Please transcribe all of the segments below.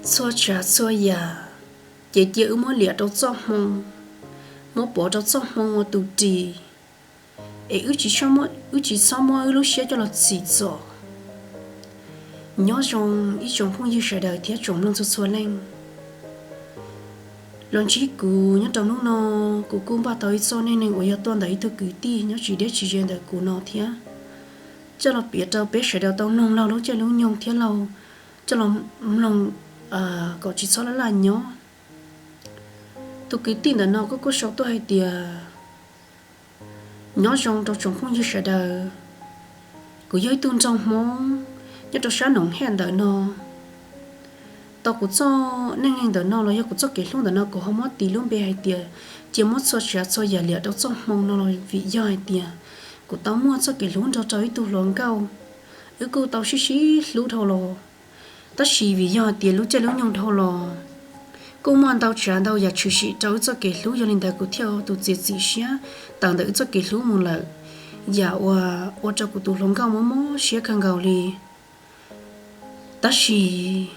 Txhua tsav txhua yam ces cia wb muab liam rau txoj hmoo, muab pov rau txoj hmoo ua tus ris, es wb tsis txhob muab wb lub siab coj los txim txom. Nyob zoo ib tsoom phooj ywg sawv daws thiab tsoom mloog txhua txhua leej. Los ntsib kuv nyob rau hnub no, kuv kuj npaj tau ib txoj neej neeg uas yog tuaj ntawm ib tug kwv tij nyob tsis deb tsis ze ntawm kuv no thiab, coj los piav rau peb sawv daws tau mloog laug lub caij lub nyoog thiab laug coj los mloog kom tsis txhob laj laj nyob. Tus kwv tij ntawm no kuj kuj sau tuaj hais tias, nyob zoo rau tsoom phooj ywg sawv daws, kuv yog ib tug nraug Hmoob nyob rau sab Noom Hej ntawm no. Tau kuv txoj neej neeg ntawm no los yog kuv txoj kev hlub ntawm no kuv ho muab tis lub npe hais tias cia muab txhua tsav txhua yam liam rau txoj hmoo no los vim yog hais tias kuv tau muaj txoj kev hlub nrog rau ib tug hluas nkauj, wb kuj tau sib sib hlub dhau los. Tab sis vim yog hais tias lub caij lub nyoog dhau los kuj muaj ntau tsav ntau yam tshwm sim rau wb txoj kev hlub, yog li ntawd kuv thiaj ua tus txiav txim siab tawm ntawm wb txoj kev hlub mus lawm, yam uas ua rau kuv tus hluas nkauj mob mob siab kawg nkaus li. Tab sis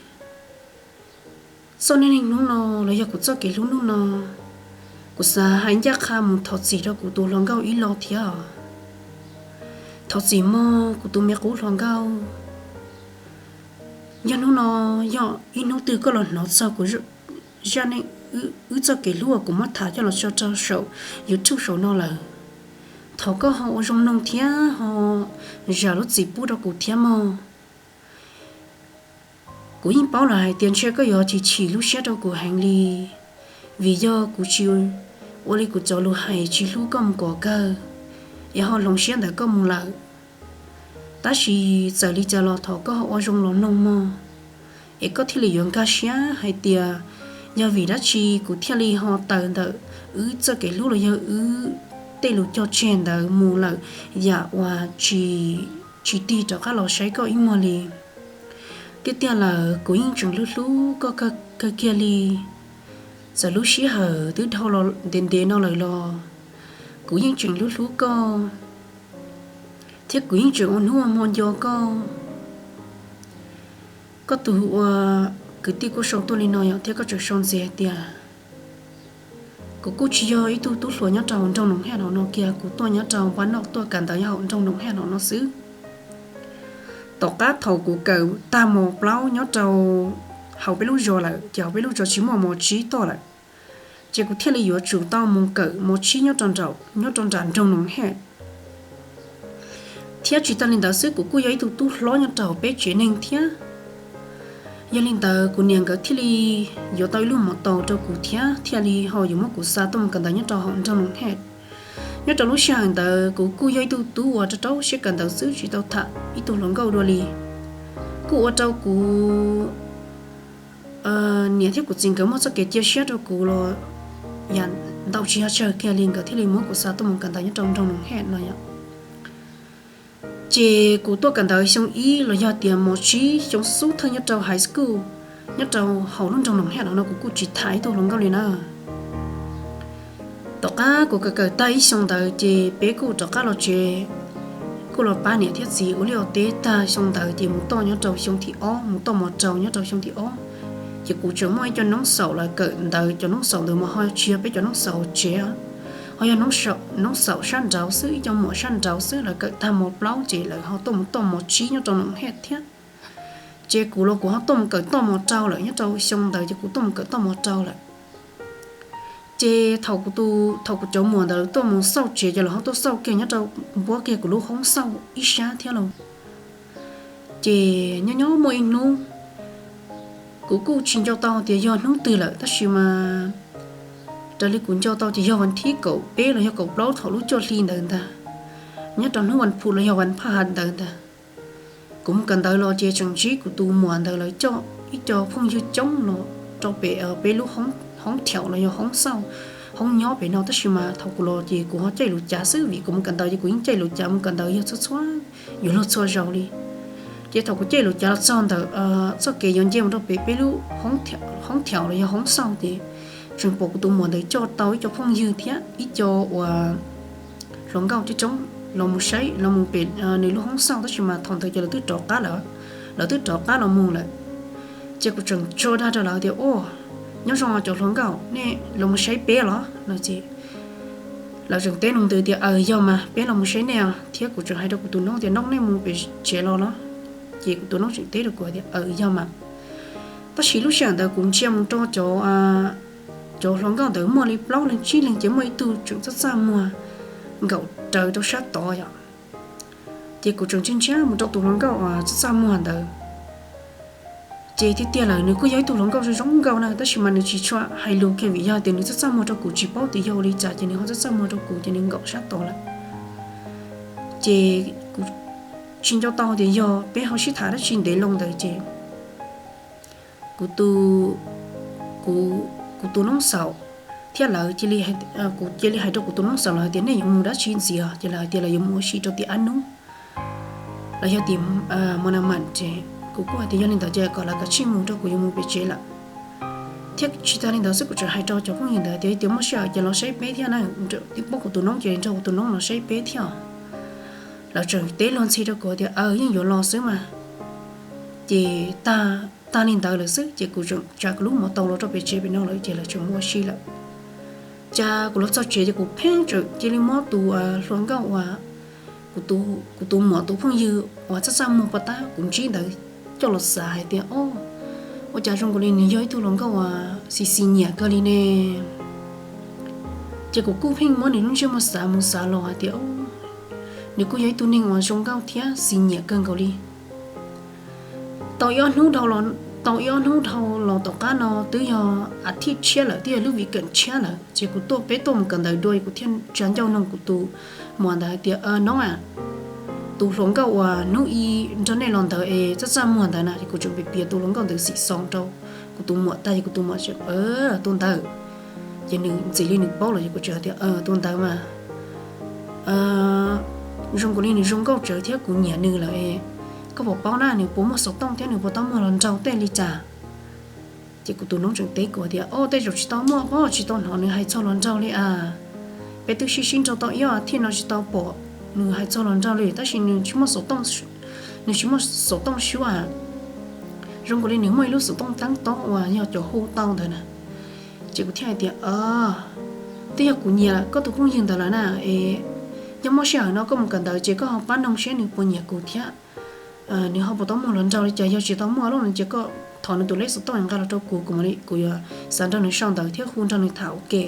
txoj neej neeg hnub no los yog kuv txoj kev hlub hnub no, kuv xav hais ncaj qha mus thov txim rau kuv tus hluas nkauj ib los thiab. Thov txim mog kuv tus me qub hluas nkauj. Yog hnub no yog ib hnub twg koj los hnov txog kuv zaj neej, wb txoj kev hlub uas kuv muab tham coj los tso rau saum YouTube saum no lawm, thov koj ho ua zoo mloog thiab ho zam lub txim pub rau kuv thiab mog. Kuv yeej paub lawm hais tias ntshe koj yuav chim chim lub siab rau kuv heev li, vim yog kuv tsis ua li kuv cov lus hais, tsis hlub koj mus kom kawg, es ho hloov siab ntawm koj mus lawm. Tab sis txawm li cas los thov koj ho ua zoo los mloog mog, es koj thiaj li yuav nkag siab hais tias yog vim dab tsi kuv thiaj li ho tawm ntawm wb txoj kev hlub los yog wb tej lus cog tseg ntawd mus lawm, yam uas tsis tig rov qab los saib koj ib muag li. Tiag tiag lawm kuv yeej tseem hlub hlub koj kawg kiag li. Txawm lub sij hawm twb dhau los ntev ntev no lawm los kuv yeej tseem hlub hlub koj, thiab kuv yeej tseem ua hnub ua hmo nco koj. Koj tus ua kwv tij kuj sau tuaj li no yom, thiab koj tseem sau ntxiv hais tias, kuv kuj tsis yog ib tug tub hluas nyob rau hauv nroog Noom Hej no kiag, kuv tuaj nyob rau npab noj tuaj kawm ntawv nyob hauv nroog Noom Hej no xwb. Tom qab thaum kuv kawm tag mos plaub nyob rau hauv peb lub zos lawm ces hauv peb lub zos tsis muaj mos tsib toj lawm, ces kuv thiaj li yuav tsum tau mus kawm mos tsib nyob rau nram nroog Noom Hej. Thiab tsis tas li ntawd xwb kuv kuj yog ib tug tub hlob nyob rau hauv peb tsev neeg thiab. Yog li ntawd kuv niam nkawd thiaj li yuav tau ib lub mos taus rau kuv thiab thiaj li ho yuav muab kuv xa tuaj mus kawm ntawv nyob rau hauv nroog Noom Hej. Nyob rau lub sij hawm ntawd kuv kuj yog ib tug tub uas rau rau siab kawm ntawv xwb tsis tau tham ib tug hluas nkauj dua li. Kuj ua rau kuv niam thiab kuv txiv nkawd muaj txoj kev cia siab rau kuv los yam ntau tsis yog tsawg kiag li nkawd thiaj li muab kuv xa tuaj mus kawm ntawv nyob rau nroog Noom Hej no yom. Ces kuv tuaj kawm ntawv xyoo ib los yog tias mos tsib xyoo xub thawj nyob rau high school, nyob rau hauv lub nroog Noom Hej no no kuv kuj tsis tham ib tug hluas nkauj li na. Tom qab kuv kawm kawm tag ib xyoo ntawd ces peb kuj rov qab los tsev, kuj los pab niam thiab txiv ua liaj ua teb tag xyoo ntawd ces mus toj nyob rau xyoo thib ob, mus toj mos rau nyob rau xyoo thib ob. Ces kuv tseem muaj ib co noob xaum lawv kawm ntawv, cov noob xaum ntawd mas ho tsis yog peb cov noob xaum tsev, ho yog noob xaum sab nraud xwb, ib co muam sab nraud xwb, lawv kawm tag mos plaub ces lawv ho tuaj mus toj mos tsib nyob rau Noom Hej thiab. Ces kuv los kuv ho tuaj mus kawm toj mos rau lawm, nyob rau xyoo ntawd ces kuv tuaj mus kawm toj mos rau lawm. Ces thaum kuv, thaum kuv cov muam ntawd tuaj mus xauj tsev ces lawv ho tuaj xauj kiag nyob rau, npuab kiag kuv lub hoob xauj ib sab thiab lauj. Ces nyob nyob muaj ib hnub, kuv kuj tsis nco tau tias yog hnub twg lawm tab sis mas raws li kuv nco tau ces yog vas thib kaum peb los yog kaum plaub thaum lub cuaj hli ntawd ntag, nyob rau hnub vas phuv los yog vas phaj has ntawd ntag. Kuv mus kawm ntawv los ces tseem ntsib kuv tus muam ntawd lawv coj ib co phooj ywg coob los rau pem peb lub hoob thiaum los yog hoob xauj, hoob nyob pem no tab sis mas thaum kuv los ces kuv ho caij lus cav xwb vim kuv mus kawm ntawv ces kuv yeej caij lus cav, mus kawm ntawv yog txhua txhua yuav luag txhua zaus li. Ces thaum kuv caij lus cav los txog ntawm txoj kev yuav nce mus rau pem peb lub hoob thiaum los yog hoob xauj ces tseem pom kuv tus muam ntawd coj tau ib co phooj ywg thiab ib co uas hluas nkauj coob coob los mus saib, los mus pem nws lub hoob xauj tab sis mas thaum ntawd ces lawv twb rov qab lawm, lawv twb rov qab los mus lawm. Ces kuv tseem tso dag rau lawv tias, Ua, nyob zoo cov hluas nkauj, nej los mus saib peb los? No ces lawv tseem teb nug ntws tias, Aws, yog mas, peb los mus saib nej os. Thiab kuv tseem hais rau kuv tus noob tias, Noob, nej mus pem tsev los los? Ces kuv tus noob tseem teb rau kuv tias, Aws, yog mas. Tab sis lub sij hawm ntawd kuv ntsia mus rau cov hluas nkauj ntawd muaj li plaub leeg tsib leeg ces muaj ib tug tseem txaj txaj muag nkaum raws rau sab tod yom. Ces kuv tseem ntsia ntsia mus rau tus hluas nkauj uas txaj txaj muag ntawd, ces tiag tiag lawm nws kuj yog ib tug hluas nkauj zoo zoo nkauj na, tab sis mas nws tsis tshua hais lus kiag vim yog tias nws txaj txaj muag rau kuv, tsis paub tias yog ua li cas ces nws ho txaj txaj muag rau kuv ces nws nkaum sab tod lawm. Ces kuv tsis nco tau tias yog peb ho sib tham dab tsi ntev loo ntawd ces kuv tus noob xaus thiab lawv, kuv cia li hais rau kuv tus noob xaus lawv hais tias, Nej yuav mus dab tsi ntxiv? Ces lawv hais tias lawv yuav mus ua si rau tim ab nub los yog tim mo na mam ces kuv kuj hais tias, Yog li ntawd ces kom lawv kav tsij mus rau kuv yuav mus pem tsev lawm. Thiab tsis tas li ntawd xwb, kuv tseem hais rau cov phooj ywg ntawd tias, Yog tias muaj sij hawm ces los saib peb thiab na, twb paub kuv tus noob ces nrog kuv tus noob los saib peb thiab. Lawv tseem teb luag ntxhi rau kuv tias, Aws, yeej yuav los xwb mas. Ces tag li ntawd lawm xwb ces kuv tseem tsa kuv lub mov tau los rau pem tsev pem no lawm ces lawv tseem mus ua si lawm. Ces kuv los txog tsev ces kuv pheej tseem cia li muab tus hluas nkauj uas kuv tus muam tus phooj ywg uas txaj txaj muag puas tab kuv ntsib ntawd coj los xav hais tias, O, ua cas zoo nkaus li nws yog ib tug hluas nkauj uas xis xis nyiam kawg li ne? Ces kuv kuj pheej muab nws lub ntsiab muag xav mus xav los hais tias, Nws kuj yog ib tug neeg uas zoo nkauj thiab xis nyiam kawg nkaus li. Tau ib ob hnub dhau los tom qab no twb yog a thij tshiab lawm, twb yog lub vim keem tshiab lawm ces kuv tuaj, peb tuaj mus kawm ntawv dua es kuv thiaj tsa ncauj nug kuv tus muam ntawd hais tias, Noob a, tus hluas nkauj uas hnub i nrog nej los ntawd es txaj txaj muag ntawd na, ces kuv tseem piav piav tus hluas nkauj ntawd xim xos rau kuv tus muam tag ces kuv tus muam tseem, Tus ntawd. Ces nws ntxim li nws paub los ces kuv tseem hais tias, Tus ntawd mas zoo nkaus li nws zoo nkauj tsawv thiab kuv nyiam nws lawm. Koj puas paub na nws puas muaj xov tooj thiab nws puas tau muaj hluas nraug tej li cas? Ces kuv tus noob tseem teb kuv tias, O, tej zaum tsis tau muaj pob, tsis tau hnov nws hais txog hluas nraug li as. Peb twb sib sib nrog tau ib ob a thij no tsis tau pom nws hais txog hluas nraug li, tab sis nws tsis muaj xov tooj, nws tsis muaj xov tooj xyuab a. Zoo nkaus li nws muaj ib lub xov tooj tab tob uas yog cov hu tau ntawd na. Ces kuv thiaj hais tias, Twb yog kuv nyiam koj tus phooj ywg ntawd lawm na, es yog muaj sij hawm no koj mus kawm ntawv ces koj ho pab noog seb nws puas nyiam kuv thiab nws ho puas tau muaj hluas nraug li cas, yog tsis tau muaj lawm no ces koj thov nws tus lej xov tooj nqa los rau kuv, kuv mam li, kuv yuav xav nrog nws sau ntawv thiab hu nrog nws tham ua ke.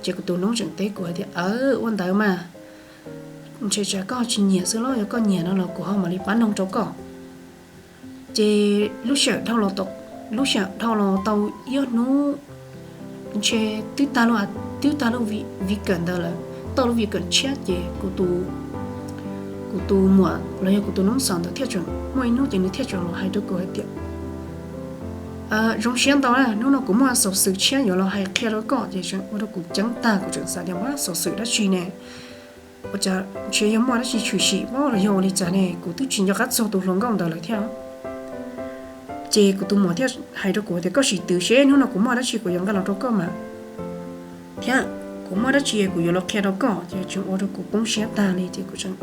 Ces kuv tus noob tseem teb kuv hais tias, Aws, ua ntawd mas, ntshe tsam koj tsis nyiam xwb los yog koj nyiam no los kuv ho mam li pab noog rau koj. Ces lub sij hawm dhau los tau ib ob hnub, ntshe twb tag lub, twb tag lub vim keem ntawd lawm, tau lub vim keem tshiab ces kuv tus muam los yog kuv tus noob xaus ntawd thiaj tseem muaj ib hnub ces nws thiaj tseem los hais rau kuv hais tias, Zoo siab ntau na, hnub no kuv muaj xov xwm tshiab yuav los hais qhia rau koj. Ces tseem ua rau kuv ceeb tag, kuv tseem xav tias, Ab, xov xwm dab tsi ne? Ua cas ntshe yog muaj dab tsi tshwm sim pob los yog ua li cas ne? Kuv twb tsis nco qab txog tus hluas nkauj ntawd lawm thiab. Ces kuv tus muam thiaj hais rau kuv tias, Koj sim twv seb hnub no kuv muaj dab tsi kuv yuav nqa los rau koj mas, thiab kuv muaj dab tsi kuv yuav los qhia rau koj. Ces tseem ua rau kuv poob siab tag li ces kuv tseem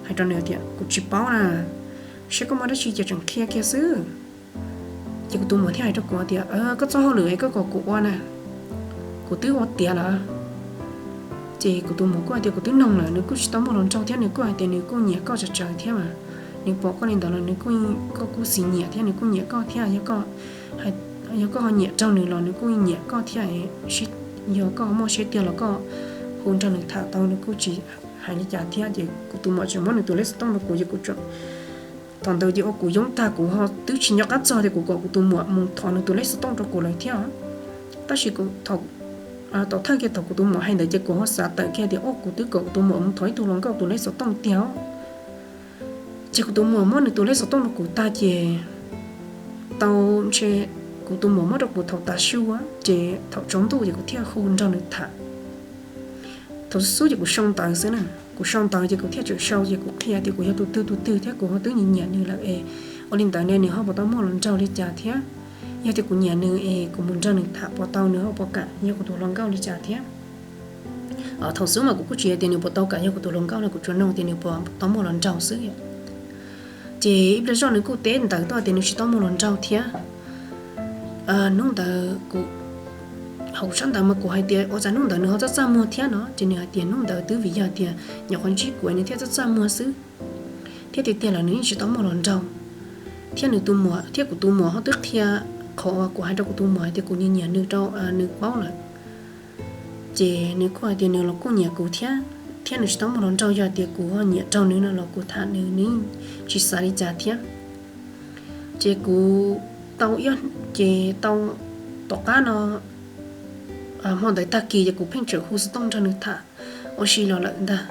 hais rau nws tias, Kuv tsis paub na, seb koj muaj dab tsi ces tseem qhia kiag xwb. Ces kuv tus muam thiaj hais rau kuv tias, Koj txoj hauj lwm es koj kom kuv ua na, kuv twb ua tiav lawm. Ces kuv tus muam kuj hais tias, Kuv twb noog lawm, nws kuj tsis tau muaj hluas nraug thiab nws kuj hais tias nws kuj nyiam koj tsawv tsawv thiab mas, nws pom koj li ntawd los nws kuj, koj kuj xis nyiam thiab nws kuj nyiam koj thiab. Yog koj ho nyiam raug nws los nws kuj nyiam koj thiab. Yog koj muaj siab tiag los koj hu nrog nws tham tau, nws kuj tsis hais li cas thiab. Ces kuv tus muam tseem muab nws tus lej xov tooj rau kuv, ces kuv tseem, thaum ntawd ces ua kuv yoob tag, kuv ho twb tsis nco qab txog tias kuv kom kuv tus muam mus thov nws tus lej xov tooj rau kuv lawm thiab. Tab sis tom thawj kiag thaum kuv tus muam hais ntawd ces kuv ho xav tawm kiag tias, O, kuv twb kom kuv tus muam mus thov ib tug hluas nkauj tus lej xov tooj tiag. Ces kuv tus muam muab nws tus lej xov tooj rau kuv tag ces tau ntshe kuv tus muam muab rau kuv thaum tav su, ces thaum tsaus ntuj ces kuv thiaj hu nrog nws tham. Thaum xub ces kuv sau ntawv xwb na, kuv sau ntawv ces kuv thiaj tseem sau ces kuv qhia tias kuv yog tus twg tus twg thiab kuv ho twb nyiam nyiam nws lawm es ua li ntawd ne nws ho puas tau muaj hluas nraug li cas thiab. Yog tias kuv nyiam nws es kuv mus nrog nws tham puas tau, nws ho puas kam yog kuv tus hluas nkauj li cas thiab. Thaum xub mas kuv kuj tsis hais tias nws puas tau kam yog kuv tus hluas nkauj no, kuv tsuas nug tias nws puas tau muaj hluas nraug xwb. Ces ib pliag zoj nws kuj teb ntawv tuaj tias nws tsis tau muaj hluas nraug thiab. Hnub ntawd kuv, hauv sab ntawd mas kuv hais tias ua cas hnub ntawd nws ho txaj txaj muag thiab no, ces nws hais tias hnub ntawd twb vim yog tias nyuam qhuav ntsib kuv nws thiaj txaj txaj muag xwb, thiab tiag tiag lawm nws yeej tsis tau muaj hluas nraug, thiab nws tus muam thiab kuv tus muam ho twb qhia qhov uas kuv hais rau kuv tus muam hais tias kuv nyiam nyiam nws rau nws paub lawm. Ces nws kuj hais tias nws los kuj nyiam kuv thiab, thiab nws tsis tau muaj hluas nraug, yog tias kuv ho nyiam raug nws no los kuv tham nws, nws yeej tsis xav li cas thiab. Ces kuv tau, ces tau tom qab no, hmo ntawd tag kis ces kuv pheej tseem hu xov tooj nrog nws tham ua si los lawm ntag.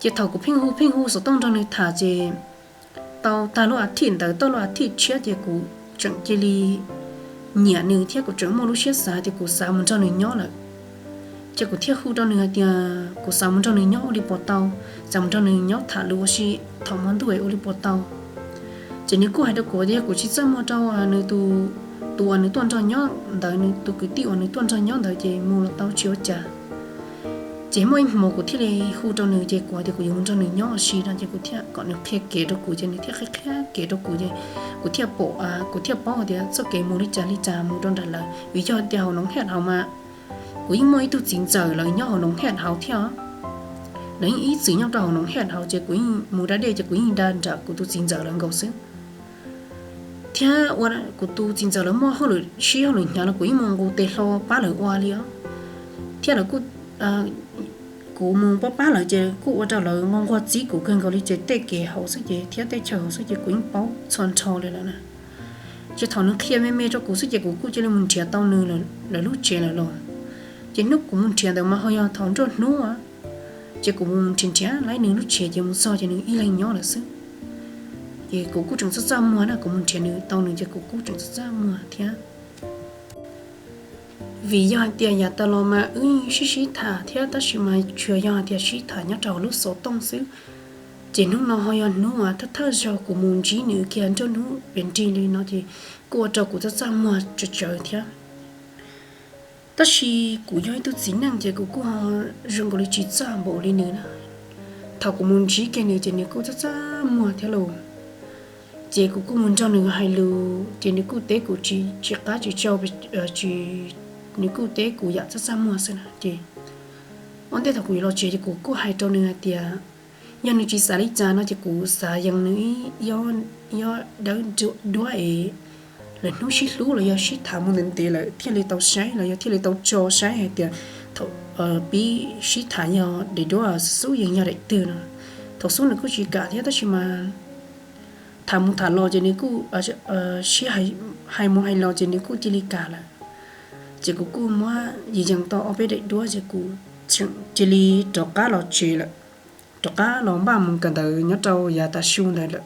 Ces thaum kuv pheej hu pheej hu xov tooj nrog nws tham ces tau tag lub a thij ntawd, tau lub a thij tshiab ces kuv tseem cia li nyiam nws thiab kuv tseem muaj lub siab xav tias kuv xav mus nrog nws nyob lawm. Ces kuv thiaj hu rau nws hais tias kuv xav mus nrog nws nyob ua li puas tau, xav mus nrog nws nyob tham lus ua si thaum hmo ntuj ua li puas tau. Ces nws kuj hais rau kuv tias yog kuv tsis txaj muag rau nws, tus uas nws tuaj nrog nyob ntawd, nws tus kwv tij uas nws tuaj nrog nyob ntawd ces mus los tau tsis ua cas. Ces muaj ib hmo kuv thiaj li hu rau nws ces kuv hais tias kuv yuav mus nrog nws nyob ua si no ces kuv thiaj kom nws qhia kev rau kuv ces nws thiaj qhia qhia kev rau kuv ces kuv thiaj pom, kuv thiaj paub hais tias txoj kev mus li cas li cas mus rau nram lawv, vim yog tias hauv Noov Hej hauv mas kuv yeej muaj ib tug txiv ntxawm lawv nyob hauv Noov Hej hauv thiab. Lawv yeej ib txwm nyob rau hauv Noov Hej hauv ces kuv yeej mus da dej ces kuv yeej da nram kuv tus txiv ntxawm lawv nkaus xwb. Thiab ua kuv tus txiv ntxawm lawv muaj hauj lwm sib hauj lwm hnyav los kuv yeej mus nqus tes hlo pab lawv ua li os. Thiab lawv kuj, kuv mus pab pab lawv ces kuj ua rau lawv nquag nquag txib kuv kawg nkaus li ces tej kev hauv xwb ces thiab tej chaw hauv xwb ces kuv yeej paub txhua nrho li lawm na. Ces thaum nws qhia me me rau kuv xwb ces kuv kuj cia li mus nrhiav tau nws lawv lub tsev lawm los. Ces hnub kuv mus nrhiav ntawd mas ho yog thaum nruab hnub, ces kuv mus nrhiav nrhiav laib nws lub tsev ces mus txog ces nws ib leeg nyob lawm xwb. Ces kuv kuj tseem txaj txaj muag na, kuv mus nrhiav nws tau nws ces kuv kuj tseem txaj txaj muag thiab. Vim yog hais tias yav tas los mas wb sib sib tham thiab tab sis mas tsuas yog hais tias sib tham nyob rau hauv lub xov tooj xwb. Ces hnub no ho yog hnub uas thawj thawj zaug kuv mus ntsib nws kiag nruab hnub pes nrig li no ces kuj ua rau kuv txaj txaj muag tsawv tsawv thiab. Tab sis kuv yog ib tug txiv neej ces kuv kuj ho zoo nkaus li tsis txaj npaum li nws na. Thaum kuv mus ntsib kiag nws ces nws kuj txaj txaj muag thiab lauj. Ces kuv kuj mus nrog nws hais lus ces nws kuj teb kuv tsis, tsis qab tsis tsau, nws kuj teb kuv yam txaj txaj muag xwb na. Ces ua ntej thaum kuv yuav los tsev ces kuv kuj hais rau nws hais tias yog nws tsis xav li cas no ces kuv xav yees nws ib yob dawb duab es lwm hnub sib hlub los yog sib tham mus ntev ntev lawm thiaj li tau saib los yog thiaj li tau tso saib hais tias thaum pib sib tham yog daim duab xub yees yog daim twg no. Thaum xub nws kuj tsis kam thiab tab sis mas tham mus tham los ces nws kuj sib hais mus hais los ces nws kuj cia li kam lawm. Ces kuv kuj muab yees yees tau ob peb daim duab ces kuv tseem cia li rov qab los tsev lawm, rov qab los npaj mus kawm ntawv nyob rau yav tav su ntawd lawm.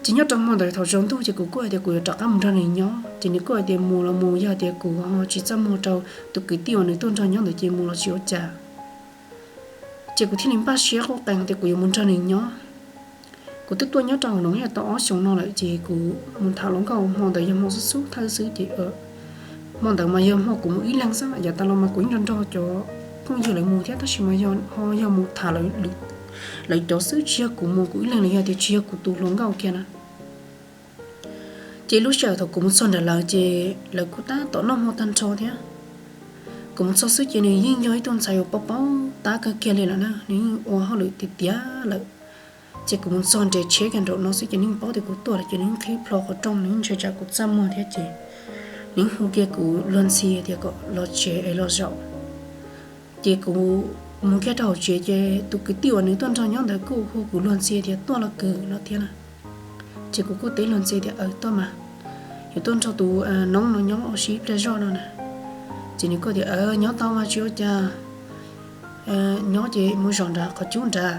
Ces nyob rau hmo ntawd thaum tsaus ntuj ces kuv kuj hais tias kuv yuav rov qab mus nrog nws nyob ces nws kuj hais tias mus los mus, yog tias kuv ho tsis txaj muag rau tus kwv tij uas nws tuaj nrog nyob ntawd ces mus los tsis ua cas. Ces kuv thiaj li npaj siab quj qees tias kuv yuav mus nrog nws nyob. Kuv twb tuaj nyob rau hauv Noov Hej tau ob xyoos no lawm ces kuv mus tham hluas nkauj hmo ntawd yog hmo xub xub thawj xwb ces hmo ntawd mas yog hmo kuv mus ib leeg xwb, yav tas los mas kuv yeej nrog nrog cov phooj ywg lawv mus thiab tab sis mas yog ho yog mus tham lawv cov xwb, tsis yog kuv mus kuv ib leeg los yog tias tsis yog kuv tus hluas nkauj kiag na. Ces lub sij hawm thaum kuv mus txog nram lawv ces lawv kuj tab tom noj hmo tag nrho thiab. Kuv mus txog xwb ces nws yeej yog ib tug ntxhais uas paub paub tab kawg kiag li lawm na, nws yeej ua hauj lwm tiag tiag lawm. Ces kuv mus txog nres tsheb kiag nraum no xwb ces nws yeej paub tias kuv tuaj lawm ces nws yeej qhib plho qhov rooj, nws yeej ntshai tsam kuv txaj muag thiab ces nws yeej hu kiag kuv luag ntxhi tias kom los tsev es los zaum. Ces kuv mus kiag rau hauv tsev ces tus kwv tij uas nws tuaj nrog nyob ntawd kuj hu kuv luag ntxhi tias tuaj los kws no thiab na. Ces kuv kuj teb luag ntxhi tias aws tuaj mas, yuav tuaj nrog tus noob no nyob ua si ib pliag zoj no na. Ces nws kuj tias aws nyob tau mas tsis ua cas, nyob ces mus zaum nrad qhov cub nrad,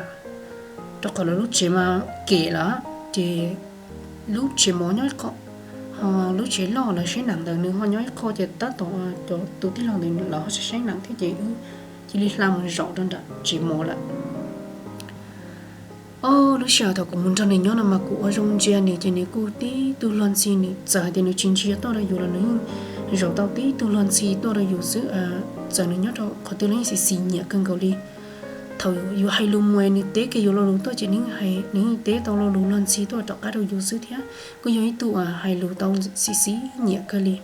rau qhov lawv lub tsev mas kem lawm ces lub tsev mov nyob ib qho, ho lub tsev loj lawv saib nees ntawd nws ho nyob ib qho ces tab tom cov tus tij laug ntawd lawv ho saib nees thiab ces wb cia li hla mus zaum rau nram tsev mov lawm. Ob lub sij hawm thaum kuv mus nrog nws nyob no mas kuv ua zoo ntsia nws ces nws kuj tib tug luag ntxhi, nws txawm hais tias nws tsis ntsia tuaj rau yus los nws yeej zaum tau tib tug luag ntxhi tuaj rau yus xwb. Txawm nws nyob rau qhov twg los yeej xis xis nyiam kawg nkaus li. thaum yus hais lus mus nws teb kiag yus lo lus tuaj ces nws yeej teb tau lo lus luag ntxhi tuaj rov qab rau yus xwb thiab. Kuj yog ib tug uas hais lus tau xis xis nyiam kawg li.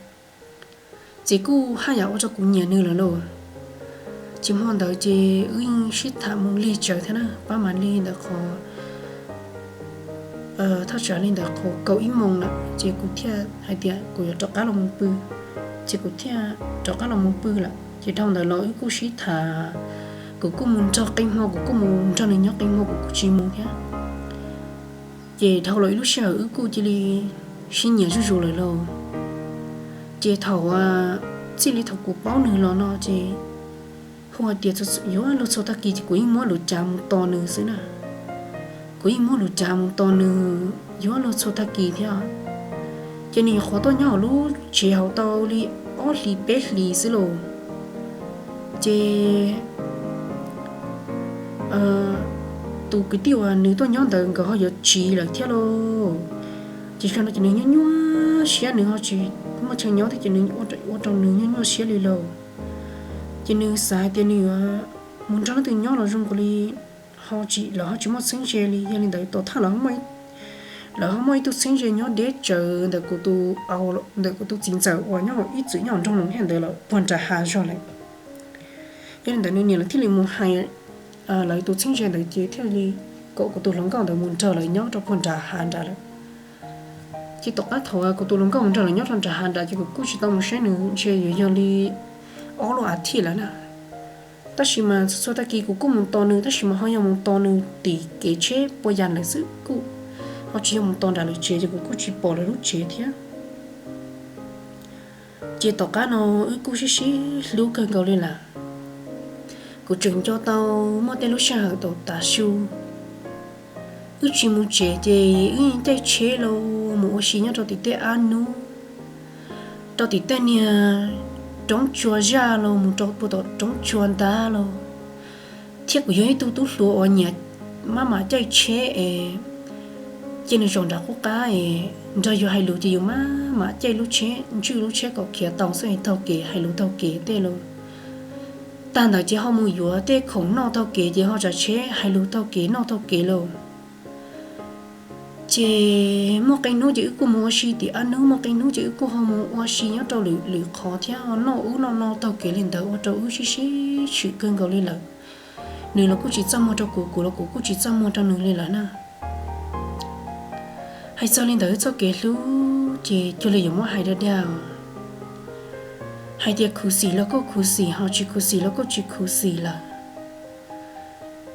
Ces kuj haj yam ua rau kuv nyiam nws lawm lauj. Ces hmo ntawd ces wb yeej sib tham mus lig tsawv thiab na, pab mam li ntawd qhov thaj tsam li ntawd qhov kaum ib moos lawm ces kuv thiaj hais tias kuv yuav rov qab los mus pw. Ces kuv thiaj rov qab los mus pw lawm. Ces dhau ntawd los wb kuj sib tham, kuv kuj mus nrog qee hmo, kuv kuj mus nrog nws nyob qee hmo, kuv kuj tsis mus thiab. Ces dhau los ib lub sij hawm wb kuj cia li sib nyiam zuj zus lawm lauj. Ces thaum txij li thaum kuv paub nws los no ces hu hais tias yuav luag txhua tag kis ces kuv yeej muab lus cav mus tos nws xwb na. Kuv yeej muab lus cav mus tos nws yuav luag txhua tag kis thiab. Ces nws nyuam qhuav tuaj nyob hauv lub tsev hauv tau li ob hlis peb hlis xwb lauj. Ces tus kwv tij uas nws tuaj nyob ntawd nkawd ho yuav tsiv lawm thiab lauj. Ces zaum no ces nws nyuaj nyuaj siab, nws ho tsis muaj chaw nyob thiab ces nws ua rau nws nyuaj nyuaj siab li lauj. Ces nws xav hais tias nws yuav mus nrog leej twg nyob los zoo nkaus li ho tsis, lawv ho tsis muaj txheeb ze li. Yog li ntawd tom thawj lawv ho muaj ib tug txheeb ze nyob deb tsawv ntawm kuv tus, ntawm kuv tus txiv ntxawm uas nyob ib txwm nyob nroog Loos Hiaj ntawd lawm puag nram hav zog lawm. Yog li ntawd nws niam lawv thiaj li mus hais lawv tus txheeb ze ntawd ces thiaj li kom kuv tus hluas nkauj ntawd mus nrog lawv nyob rau puag nram hav nrad lawm. Ces tom qab thaum kuv tus hluas nkauj mus nrog lawv nyob rau nram hav nrad ces kuv kuj tsis tau mus saib nws ntshe yuav yog li ob lub as thiv lawm na. Tab sis mas txhua txhua tag kis kuv kuj mus tos nws, tab sis mas ho yog mus tos nws tim kev tsheb puas yas lawm xwb, kuj ho tsis yog mus tos nram lawv tsev ces kuv kuj tsis pom lawv lub tsev thiab. Ces tom qab no wb kuj sib sib hlub kawg nkaus li lawm. Kuv tseem nco tau muaj tej lub sij hawm thaum tav su wb tsis mus tsev ces wb caij tsheb los mus ua si nyob rau tim tej ab nub, rau tim tej niag roob tsua zaj los mus rau puag tom roob tsua ntab los. Thiab kuv yog ib tug tub hluas uas nyiam maj mam caij tsheb es cia nws zaum nram qub qab es nrog yus hais lus ces yus maj mam caij lub tsheb, ntswj lub tsheb kom khiav tau xwb es taug kev hais lus taug kev tej los. Tag ntawd ces ho mus yuav tej khoom noj taug kev ces ho tsav tsheb hais lus taug kev noj taug kev lauj. Ces muaj qee hnub ces wb kuj mus ua si tim ab nub, muaj qee hnub ces wb kuj ho mus ua si nyob rau lwm lwm qhov thiab ho noj ub noj no taug kev li ntawd ua rau wb sib sib tshwm kawg nkaus li lawm. Nws los kuj tsis txaj muag rau kuv, kuv los kuv kuj tsis txaj muag rau nws li lawm na. Hais txog li ntawd wb txoj kev hlub ces cuag li yuav muab hais dag dag os. Hais tias khuv xim los kuj khuv xim, ho tsis khuv xim los kuj tsis khuv xim lawm.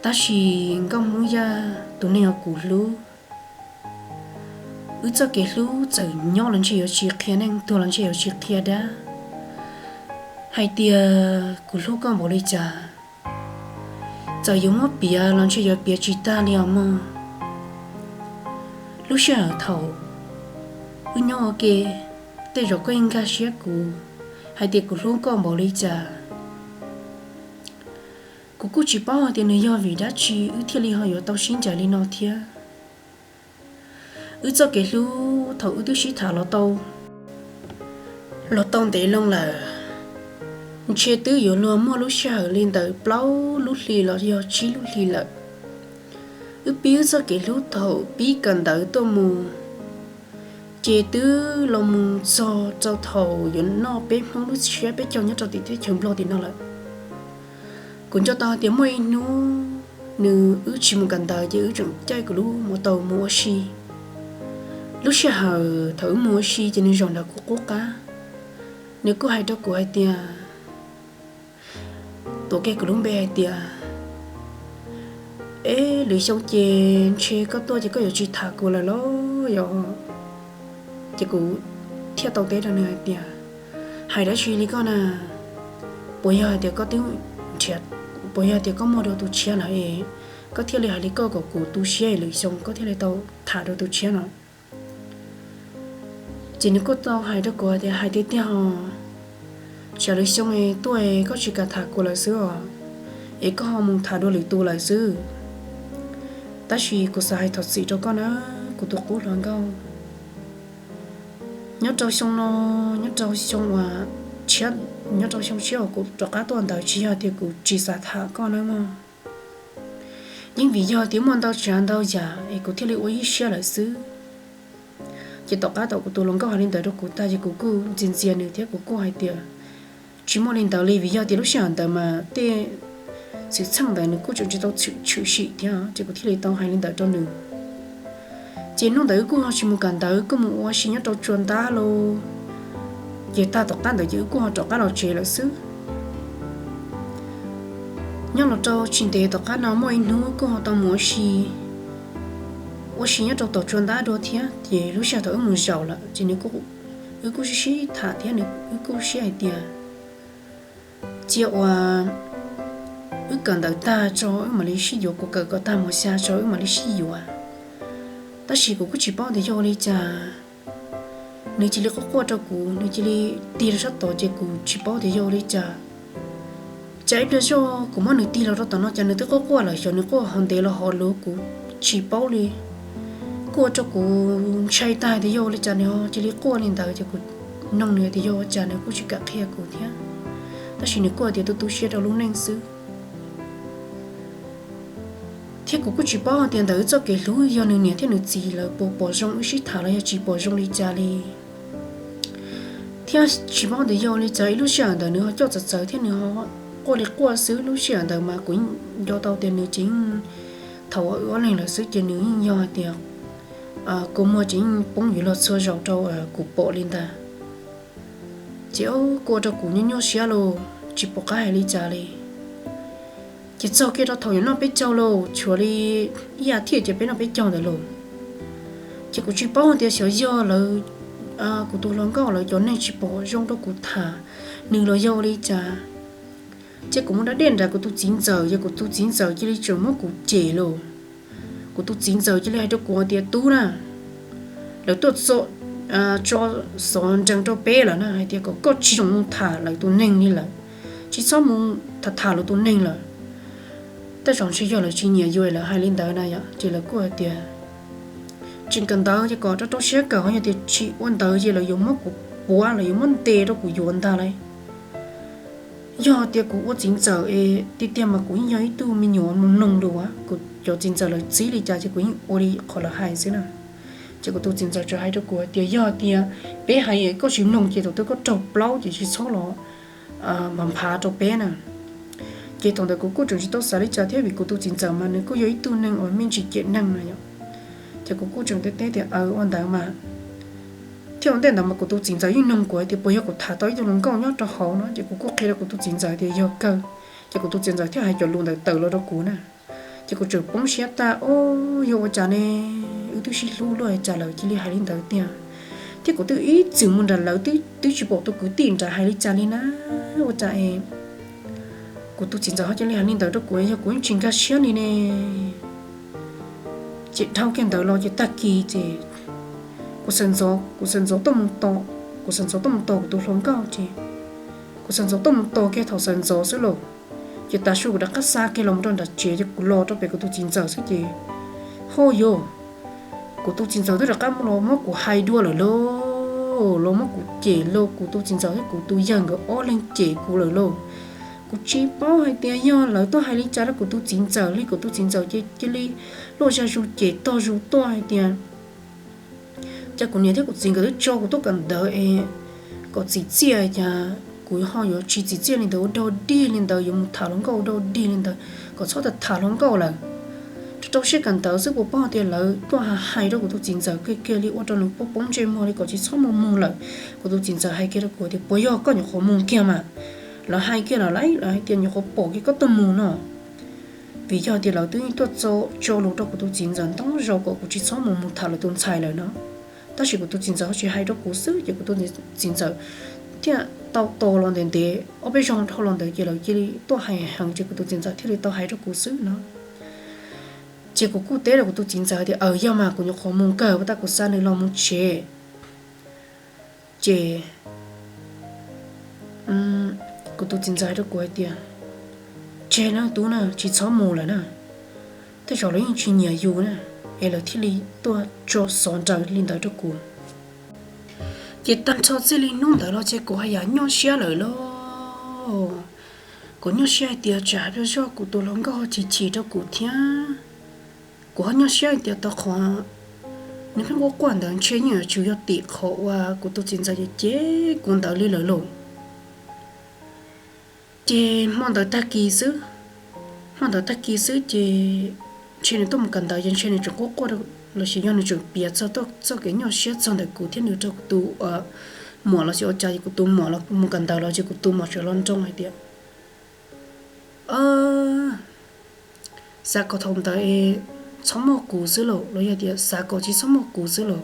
Tab sis Nkauj Hmoob Yaj tus neeg uas kuv hlub, wb txoj kev hlub txawm nyob los ntshe yuav tsis qhia neej, tuag los ntshe yuav tsis qhia dab. Hais tias kuv hlub koj npaum li cas, txawm yuav muab piav los ntshe yuav piav tsis tag li os mog. Lub sij hawm thaum wb nyob ua ke, tej zaum koj yeej nkag siab kuv hais tias kuv hlub koj npaum li cas. Kuv kuj tsis paub hais tias nws yog vim dab tsi wb thiaj li ho yuav tau sib ncaim li no thiab. Wb txoj kev hlub thaum wb twb sib tham los tau, los tau ntev loo lawm, ntshe twb yuav luag muaj lub sij hawm li ntawm plaub lub hli los yog tsib lub hli lawm. Wb pib wb txoj kev hlub thaum pib kawm ntawv tuaj mus, ces twb los mus txog rau thaum yuav noj peb Hmoob lub tsiab peb caug nyob rau tim teb chaws Nplog tim no lawm. Kuv nco tau tias muaj ib hnub nws, wb tsis mus kawm ntawv ces wb tseem caij kuv lub mus tau mus ua si. Lub sij hawm thaum wb mus ua si ces nws zaum nram kuv qub qab, nws kuj hais rau kuv hais tias, tuav kiag kuv lub npe hais tias, Eb, lwm xyoo ces ntshe koj tuaj ces koj yuav tsis tham kuv lawm los yog? Ces kuv thiaj tau teb rau nws hais tias, Hais dab tsi li koj na? Puas yog hais tias koj twb nrhiav, puas yog tias koj muaj dua tus tshiab lawm es koj thiaj li hais li koj kom kuv tu siab es lwm xyoo koj thiaj li tau tham dua tus tshiab no? Ces nws kuj tau hais rau kuv tias, Hais tiag tiag os, tsam lwm xyoo es tuaj es koj tsis kam tham kuv lawm xwb os, es koj ho mus tham dua lwm tus lawm xwb. Tab sis kuv xav hais thov txim rau koj na, kuv tus qub hluas nkauj. Nyob rau xyoo no, nyob rau xyoo uas tshiab, nyob rau xyoo tshiab uas kuv rov qab tuaj ntawd tsis yog tias kuv tsis xav tham koj nawb mog. Yeej vim yog tias muaj ntau tsav ntau yam es kuv thiaj li ua ib siab lawm xwb. Ces tom qab thaum kuv tus hluas nkauj hais li ntawd rau kuv tag ces kuv kuj ntxias ntxias nws thiab kuv kuj hais tias tsis muaj li ntawd li, vim yog tias lub sij hawm ntawd mas tej xwm txheej ntawd nws kuj tseem tsis tau tshwm sim thiab, ces kuv thiaj li tau hais li ntawd rau nws. Ces hnub ntawd wb kuj ho tsis mus kawm ntawv, wb kuj mus ua si nyob rau tsua ntab lauj. Ces tag tom qab ntawd ces wb kuj ho rov qab los tsev lawm xwb. Nyob los rau tsis ntev tom qab no muaj ib hnub wb kuj ho tau mus ua si, ua si nyob rau tom tsua ntab dua thiab. Ces lub sij hawm thaum wb mus zaum lawm ces nws, wb kuj sib sib tham thiab nws, wb kuj sib hais tias cia uas wb kawm ntawv tag tso wb mam li sib yuav, kuv kawm kom tag mos xya tso wb mam li sib yuav. Tab sis kuv kuj tsis paub tias yog ua li cas nws cia li quaj quaj rau kuv, nws cia li tig rau sab tod ces kuv tsis paub tias yog ua li cas. Cas ib pliag zog kuv muab nws tig los rau tom no cas nws twb quaj quaj lawm, xyov nws quaj hov ntev los hov luv kuv tsis paub li. Kuj ua rau kuv ntshai tag tias yog ua li cas nws cia li quaj li ntawd, ces kuv noog nws tias yog ua cas nws kuj tsis kam qhia kuv thiab. Tab sis nws kuj tias tu tu siab rau lub neej xwb. Thiab kuv kuj tsis paub hais tias ntawm wb txoj kev hlub yog nws niam thiab nws txiv lawv puas pom zoo wb sib tham los yog tsis pom zoo li cas li. Thiab tsis paub tias yog li cas ib lub sij hawm ntawd nws ho coj txawv txawv thiab nws ho quaj li quaj xwb. Lub sij hawm ntawd mas kuv nco tau tias nws tseem thaum wb ob leeg lawm xwb ces nws yeej yog hais tias kua muag tseem poob yuav luag txhua zaus rau kuv pom li ntag. Ces kuj ua rau kuv nyuaj nyuaj siab lauj, tsis pom qab hais li cas li. Ces txog kiag rau thaum yuav noj peb caug lauj, tshuav li ib as thiv ces peb noj peb caug ntawd lauj. Ces kuv tsis paub tias xyov yog lawv, kuv tus hluas nkauj lawv cov neeg tsis pom zoo rau kuv tham nws los yog ua li cas. Ces kuv mus da dej nram kuv tus txiv ntxawm, ces kuv tus txiv ntxawm cia li tseem muab kuv cem lauj. Kuv tus txiv ntxawm cia li hais rau kuv hais tias tub na, lawv tuaj tso xov nrees rau peb lawm na, hais tias kom koj tsis txhob mus tham lawv tus neeg li lawm, tsis txhob mus tham tham lawv tus neeg lawm. Tej zaum ntshe yog lawv tsis nyiam yus lawv hais li ntawd na yom. Ces lawv kuj hais tias tseem kawm ntawv ces kom rau rau siab kawm, ho yog tias tsis ua ntawd ces lawv yuav muab kuv puav, lawv yuav muab ntes rau kuv yuav ntag lauj. Yog tias kuv ua txiv ntxawm es tiag tiag mas kuv yeej yog ib tug me nyuam mloog mloog lus, kuv cov txiv ntxawm lawv txib li cas ces kuv yeej ua li qhov lawv hais xwb na. Ces kuv tus txiv ntxawm txawm hais rau kuv hais tias yog tias peb hais koj tsis mloog ces thaum twg koj raug plaub ces tsis txhob los npam nphav rau peb na. Ces thaum ntawd kuv kuj tseem tsis tau xav li cas thiab vim kuv tus txiv ntxawm mas nws kuj yog ib tug neeg uas me ntsis cem neeg na yom. Ces kuv kuj tseem teb teb tias aw ua ntawd mas. Thiab ua ntej ntawd mas kuv tus txiv ntxawm yeej nug kuv hais tias puas yog kuv tham tau ib tug hluas nkauj nyob rau hauv no, ces kuv kuj qhia rau kuv tus txiv ntxawm tias yog kawg. Ces kuv tus txiv ntxawm thiaj hais cov lus ntawd tawm los rau kuv na. Ces kuv tseem poob siab tag, o, yog ua cas ne, wb twb sib hlub luaj li cas lawv cia li hais li ntawd tiag. Thiab kuv twb ib txwm mus nram lawv twb tsis pom tus kwv tij nrad hais li cas li na, ua cas es kuv tus txiv ntxawm ho cia li hais li ntawd rau kuv, yog kuv yeej tsis nkag siab li ne. Ces dhau kiag ntawd los ces tag kis ces kuv sawv ntxov, kuv sawv ntxov tuaj mus tos, kuv sawv ntxov tuaj mus tos kuv tus hluas nkauj ces kuv sawv ntxov tuaj mus tos kiag thaum sawv ntxov xwb lauj. Ces tav su kuv rov qab xa kiag los rau nram tsev ces kuv los rau pem kuv tus txiv ntxawm xwb ces, ho yog, kuv tus txiv ntxawm twb rov qab los muab kuv hais dua lawm lauj, los muab kuv cem lauj, kuv tus txiv ntxawm thiab kuv tus yawg nkawd ob leeg cem kuv lawm lauj. Kuv tsis paub hais tias yog lawv tuaj hais li cas rau kuv tus txiv ntxawm li, kuv tus txiv ntxawm ces cia li luaj zaj zus cem tog zus tuaj hais tias cas kuv niam thiab kuv txiv nkawd twb tso kuv tuaj kawm ntawv es kom txim txiaj, cas kuv ho yuav tsis txim txiaj li ntawd, ua dog dig li ntawd, yuav mus tham hluas nkauj ua dog dig li ntawd, kom txhob tham hluas nkauj lawm. Rau rau siab kawm ntawv xwb, puas paub tias lawv tuaj hais rau kuv tus txiv ntxawm kiag kiag li ua rau nws poob poob ntsej muag li kom tsis txhob mus mus lawm. Kuv tus txiv ntxawm hais kiag rau kuv tias puas yog koj nyuam qhuav mus kiag mas, lawv hais kiag los lawv hais tias nyuam qhuav pom kiag koj tuaj mus no. Vim yog tias lawv twb tuaj tso lus rau kuv tus txiv ntxawm ntau zaus kom kuv tsis txhob mus mus tham lawv tus ntxhais lawm no. Tab sis kuv tus txiv ntxawm ho tsis hais rau kuv xwb, ces kuv tus txiv ntxawm thiaj tau tos los ntev ntev ob peb zaug dhau los ntawd ces lawv cia li tuaj hais heev ces kuv tus txiv ntxawm thiaj li tau hais rau kuv xwb no. Ces kuv kuj teb rau kuv tus txiv ntxawm tias aw, yog mas kuv nyuam qhuav mus kawg, ua ntej kuv xa nws los mus tsev. Ces kuv tus txiv ntxawm hais rau kuv hais tias tseg na tub na, tsis txhob mus lawm na, tej zaum lawv yeej tsis nyiam yus na, es lawv thiaj li tuaj tso xov nraws li ntawd rau kuv. Ces tag nrho txij li hnub ntawd los ces kuv haj yam nyuaj siab lawm lauj. Kuv nyuaj siab hais tias tsam hais pliag zog kuv tus hluas nkauj ho chim chim rau kuv thiab. Kuv ho nyuaj siab hais tias tau qhov nws pheej quaj quaj ntawd ntshe yeej yuav tsum yog tim qhov uas kuv tus txiv ntxawm ces kuv ntawd li lawm lauj. Ces hmo ntawd tag kis xwb, hmo ntawd tag kis xwb ces ntshe nws tuaj mus kawm ntawv ces ntshe nws tseem quaj quaj lossis yog nws tseem piav txog txoj kev nyuaj siab txog ntawm kuv thiab nws rau kuv tus muam los sis ua cas es kuv tus muam los mus kawm ntawv los ces kuv tus muam tseem los nroo hais tias xav kom thaum ntawd es txhob muaj kuv xwb lauj, los yog tias xav kom tsis txhob muaj kuv xwb lauj.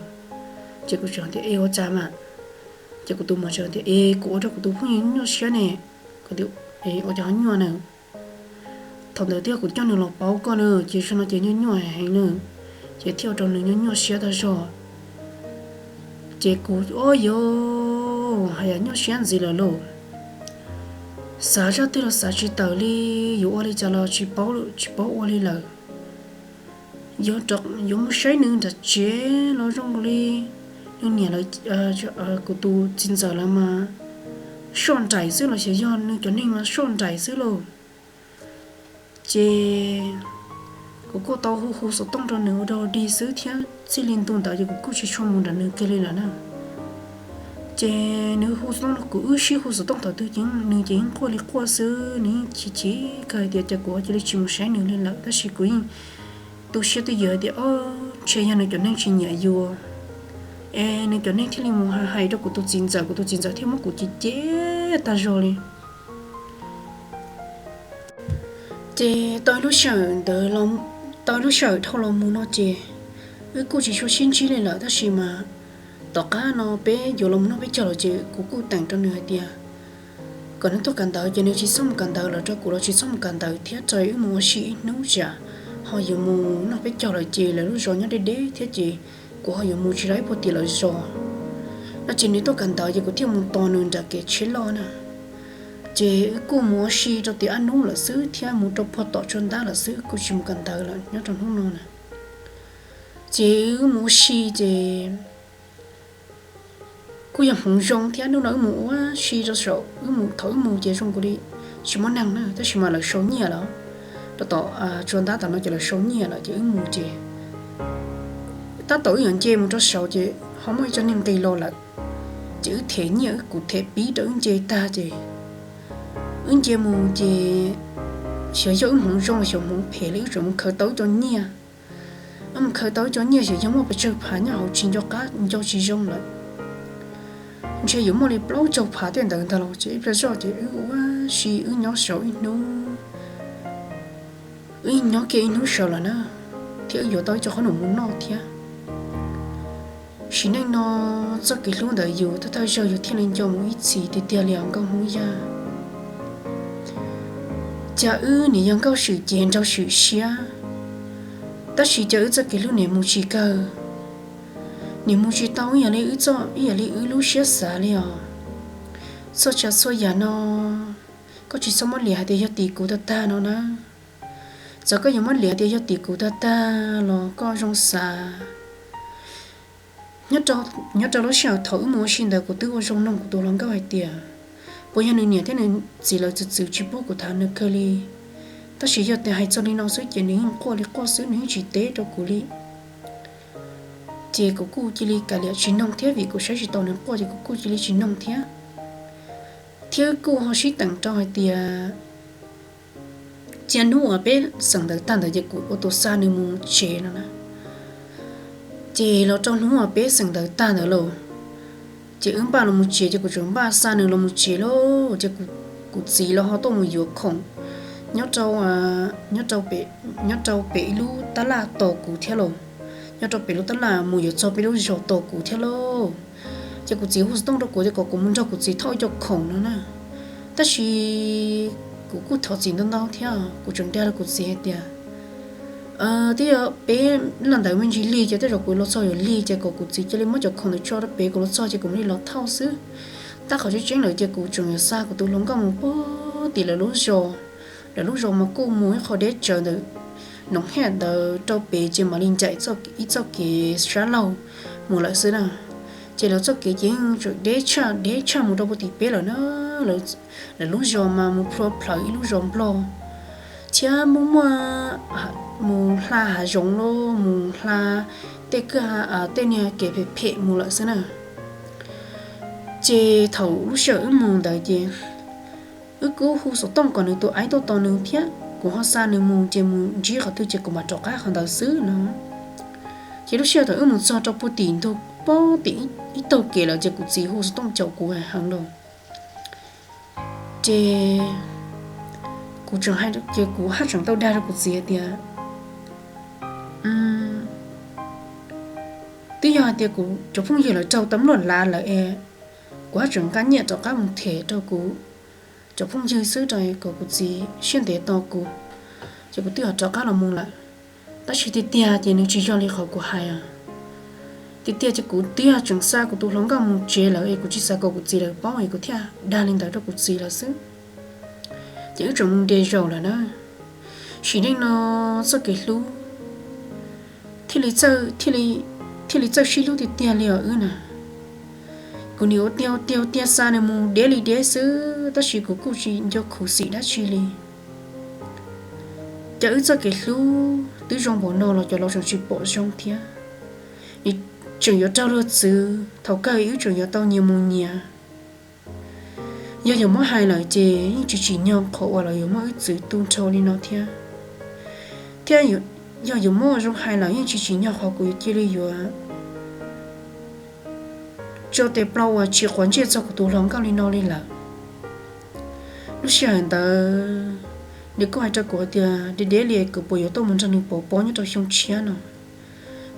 Ces kuv tseem tias es ua cas mas, ces kuv tus muam tseem tias es kuv ua rau kuv tus phooj ywg nyuaj siab ne. Kuv tias ua cas ho nyuaj na, thaum ntawd twb yog kuv coj nws los pauv koj na, ces zoo no ces nyuaj nyuaj heev na, ces thiaj ua rau nws nyuaj nyuaj siab tag zog. Ces kuv ob yog hais yam nyuaj siab ntxiv lawm lauj, xav zaj twg los xav tsis tawm li, yuav ua li cas los tsis paub ua li lawm. Yuav mus saib nws nram tsev los zoo li nws niam lawv, kuv tus txiv ntxawm lawv mas soj nraim xwb los sis yog nws cov neeg mas soj nraim xwb lauj. Ces kuv kuj tau hu hu xov tooj rau nws ua dog dig xwb thiab txij li ntu ntawd ces kuv kuj tsis tshua mus nram nws kiag li lawm na. Ces nws hu xov tooj rau kuv, wb sib hu xov tooj thaum twg ces nws ces yeej quaj li quaj xwb, nws yeej chim chim kawg hais tias cas kuv cia li tsis mus saib nws li lawm, tab sis kuv yeej tu siab twj ywm hais tias o, ntshe yog nws cov neeg tsis nyiam yus es nws cov neeg thiaj li mus hais hais rau kuv tus txiv ntxawm, kuv tus txiv ntxawm thiaj muab kuv cem cem tag zog li. Ces tau ib lub sij hawm ntawd, tau ib lub sij hawm dhau los mus no ces wb kuj tsis tshua sib ntsib li lawm, tab sis mas tom qab no peb yuav los mus noj peb caug lawm ces kuv kuj teem rau nws hais tias kom nws tuaj kawm ntawv ces nws tsis txhob mus kawm ntawv lawm, rau kuv los tsis txhob mus kawm ntawv thiab, rau wb mus ua si ib hnub tsam ho yuav mus noj peb caug lawm ces lawv lub zos nyob deb deb thiab ces kuv ho yuav mus tsis tau ib puag tim lawv zos no ces nws tuaj kawm ntawv ces kuv thiaj mus tos nws nram kev tsheb loj na. Ces wb kuj mus ua si rau tim ob hnub lawm xwb thiab mus rau puag tom tsua ntab lawm xwb, kuj tsis mus kawm ntawv lawm nyob rau hnub no na. Ces wb mus ua si ces kuj yog hmoov zoo thiab, hnub no wb mus ua si rau saum, wb mus thaum wb mus ces zoo nkaus li tsis muaj neeg na, tab sis mas lawv sau nyiaj lawm, rau tom tsua ntab tom no ces lawv sau nyiaj lawm ces wb mus ces tab tom wb yuav nce mus rau saud ces ho muaj ib co neeg nqis los lawm. Ces wb them nyiaj, wb kuj them pib rau wb nce tag ces wb nce mus ces xyov yog wb hmoov zoo los xyov hmoov phem li wb tseem mus khaws tau ib co nyiaj. Wb mus khaws tau ib co nyiaj xyov yog muaj pes tsawg phav nyob hauv tsis nco qab, nco tsis zoo lawm. Ntshe yuav muaj li plaub caug phav tej ntawd ntag los ces ib pliag zoj ces wb ua si wb nyob saud ib hnub, wb nyob kiag ib hnub saud lawm na, thiab wb yuav tau ib co qhob noom mus noj thiab. Sim neej no txoj kev hlub ntawd yus thawj thawj zaug yus thiaj li nco mus ib txhis tiag tiag li os nkauj Hmoob Yaj. Cas wb nim yog nkauj swm ces nraug swm siab, tab sis cas wb txoj kev hlub nim mus tsis kawg, nim mus tsis tau ib yam li wb txoj, ib yam li wb lub siab xav li os. Txhua tsav txhua yam no koj tsis txhob muab liam hais tias yog tim kuv tag tag no na. Txawm koj yuav muab liam tias yog tim kuv tag tag los koj zoo xav. Nyob rau lub sij hawm thaum wb mus ua si ntawd kuv twb ua zoo nug kuv tus hluas nkauj hais tias puas yog nws niam thiab nws txiv lawv txwv txwv tsis pub kuv tham nws kawg li, tab sis yog tias hais txog li no xwb ces nws yeej quaj li quaj xwb, nws yeej tsis teb rau kuv li. Ces kuv kuj cia li kav liam tsis noog thiab, vim kuv saib tsis taus nws quaj ces kuv kuj cia li tsis noog thiab. Thiab wb kuj ho sib teem rau hais tias cia hnub uas peb xeem ntawv tag ntawd ces kuv ua tus xa nws mus tsev no na. Ces los rau hnub uas peb xeem ntawv tag ntawd lauj, ces wb npaj los mus tsev ces kuv tseem npaj xa nws los mus tsev lauj, ces kuv txiv los ho tuaj mus yuav khoom nyob rau, nyob rau pem ib lub tab laj tos kuv thiab lauj. Nyob rau pem lub tab laj mus yuav txog peb lub zos tos kuv thiab lauj. Ces kuv txiv hu xov tooj rau kuv tias kom kuv mus nrog kuv txiv thauj ib co khoom no na. Tab sis kuv kuj thov txim ntau ntau thiab, kuv tseem dag rau kuv txiv hais tias twb yog peb los ntawd me ntsis lig ces tej zaum kuv los txog yuav lig ces kom kuv txiv cia li muab cov khoom ntawd tso rau pem, kuv los txog ces kuv mam li los thauj xwb. Tab qhov tseeb tseeb lawm ces kuv tseem yuav xa kuv tus hluas nkauj mus puag tim lawv lub zos. Lawv lub zos mas kuj mus ib qho deb tsawv ntawm Noov Hej ntawd rau pem ces mam li ncaim ib txoj kev sab laug mus lawm xwb na. Ces lawv txoj kev ces yeej tseem deb tshaj deb tshaj mus rau puag tim peb lawm na. lawv lub zos mas mus plhuav plhawv ib lub zos nplog, thiab muaj muaj mus hla hav zoov los mus hla tej, tej niag kev phem phem mus lawm xwb na. Ces thaum lub sij hawm wb mus ntawd ces wb kuj hu xov tooj kom nws tus aib tuaj tos nws thiab kuv ho xa nws mus ces mus ntsib qhov twg ces kuv mam rov qab qhov ntawd xwb no. Ces lub sij hawm thaum wb mus txog rau puag tim ntug pob tim ib taug kev lawm ces kuv txiv hu xov tooj caum kuv heev lawm. Ces kuv tseem hais, ces kuv haj tseem tau dag rau kuv txiv hais tias, twb yog hais tias kuv cov phooj ywg lawv raug tau mluaj lav lawm es kuv haj tseem nqa nyiaj rov qab mus them rau kuv cov phooj ywg xwb rau kom kuv txiv siab ntev tos kuv, ces kuv twb ho rov qab los mus lawm. Tab sis tiag tiag ces nws tsis yog li qhov kuv hais. Tiag tiag ces kuv twb yog tseem xa kuv tus hluas nkauj mus tsev lawm es kuv tsis xav kom kuv txiv lawv paub es kuv thiaj dag li ntawd rau kuv txiv lawv xwb. Ces wb tseem mus nres zaum lawm na. Sim neej no txoj kev hlub thiaj li txawj, thiaj li txawj sib hlub tiag tiag li os wb na. Kuv nim ua tiag ua tiag ua tiag xa nws mus deb li deb xwb tab sis kuv kuj tsis nco khuv xim dab tsi li. Cas wb txoj kev hlub twb zoo npaum no los cov laus tseem tsis pom zoo thiab. Nws tseem yuav raug luag txwv, thaum kawg wb tseem yuav tau nyias mus nyias. Yog yuav muab hais lawm ces yeej tsis tsim nyog qhov uas lawv yuav muab wb txwv tu nrho li no thiab. Thiab yog yuav muab ua zoo hais lawm yeej tsis tsim nyog qhov kuv yuav cia li yuav tso tes plaub uas tsis quav ntsej txog kuv tus hluas nkauj li no li lawm. Lub sij hawm ntawd nws kuj hais rau kuv tias deb deb li kuv puas yuav tuaj mus nrog nws pov pob nyob rau xyoo tshiab no.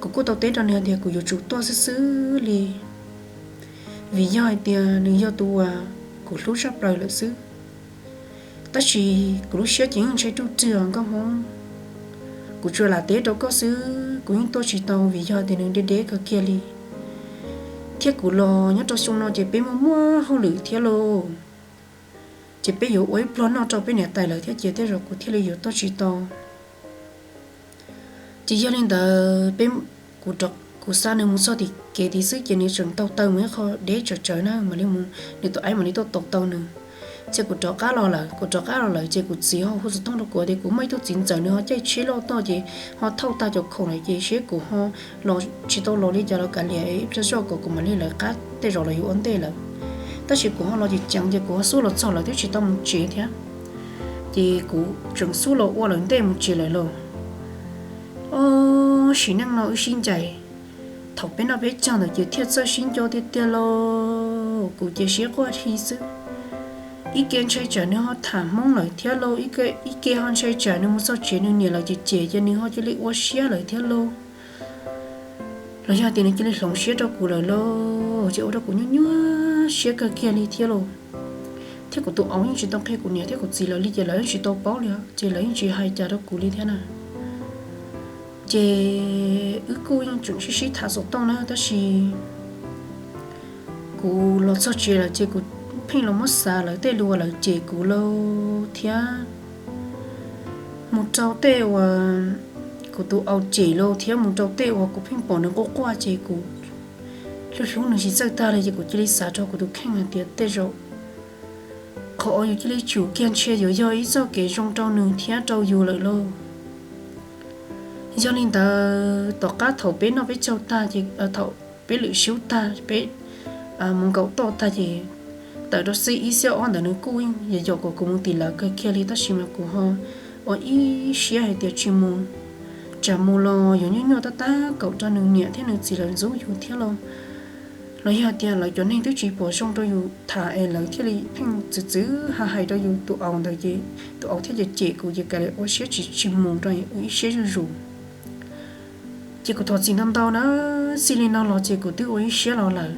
Kuv kuj tau teb rau nws hais tias kuv yuav tsum tuaj xwb xwb li, vim yog hais tias nws yog tus uas kuv hlub tshaj plaws lawm xwb. Tab sis kuv lub siab ces yeej ntshai ruj rwg os nkauj Hmoob. Kuv tsuas lam teb rau koj xwb, kuv yeej tuaj tsis tau vim yog tias nws deb deb kawg kiag li. Thiab kuv los nyob rau xyoo no ces peb muaj muaj hauj lwm thiab lauj, ces peb yuav ua ib pluag noj rau peb niam tais lawv thiab ces tej zaum kuv thiaj li yuav tuaj tsis tau. Ces yog li ntawd peb, kuv xa nws mus txog tim kev tid xwb ces nws tseem tau taw mus ib qho deb tsawv tsawv na mam li mus, nws tus aib mam li tuaj tos tau nws. Ces kuv rov qab los lawm, kuv rov qab los lawm ces kuv txiv ho hu xov tooj rau kuv tias kuv muaj ib tug txiv ntxawm nws ho caij tsheb loj tuaj ces ho thauj tag cov khoom lawm ces seb kuv ho los tsis tau los li cas los kav liam ib pliag zoj kom kuv mam li lawv qab tej zaum los yuav ua ntej lawm. Tab sis kuv ho los ces ceev ces kuv ho xub los txog lawv twb tsis tau mus tsev thiab. Ces kuv tseem xub los ua lawv ntej mus tsev lawm lauj. Ob sim neej no wb sib ncaim, thaum peb noj peb caug ntawd ces thiaj txawj sib nco tiag tiag lauj. Kuv ces siab quaj hi xwb. Ib ke ntshai tsam nws ho tham Hmoob lawm thiab lauj, ib ke ho ntshai tsam nws mus txog tsev nws niam lawv cem cem ces nws ho cia li ua siab lawm thiab lauj. Los yog tias nws cia li hloov siab rau kuv lawm lauj, ces ua rau kuv nyuaj nyuaj siab kawg kiag li thiab lauj. Thiab kuv tus aub yeej tsis tau qhia kuv niam thiab kuv txiv lawv li ces lawv yeej tsis tau paub li, ces lawv yeej tsis hais cas rau kuv li thiab na. Ces wb kuj yeej tseem sib sib tham xov tooj na tab sis kuv los txog tsev lawm ces kuv pheej los muab xav lawv tej lus uas lawv cem kuv lauj thiab mus rau tej uas kuv tus aub cem lauj thiab mus rau tej uas kuv pheej pom nws quaj quaj ces kuv hlub hlub nws tsis txawj tag li ces kuv cia li xav rau kuv tus kheej hais tias tej zaum qhov uas yus cia li tsum kiag ntshe yuav yog ib txoj kev zoo rau nws thiab rau yus lawm lauj. Yog li ntawd tom qab thaum peb noj peb caug tag ces thaum peb lwm sub tag peb mus nkaum toj tag ces tawm rau xij ib xiab ob ntawd nws kuj yam yam kom kuv mus tim lawv kawg kiag li tab sis mas kuv ho ua ib siab hais tias tsis mus, tsam mus los yuav nyuaj nyuaj tab tab kaum rau nws niam thiab nws txiv lawv ntxub yus thiab los, los yog tias lawv cov neeg twb tsis pom zoo rau yus tham es lawv thiaj li pheej txwv txwv ha hais rau yus tus aub ntawd ces tus aub thiaj cem cem kuv ces kav liam ua siab tsis tsis mus rau ib siab zuj zus. Ces kuv thov txim ntau ntau na, txij li no los ces kuv twb ua ib siab los lawm.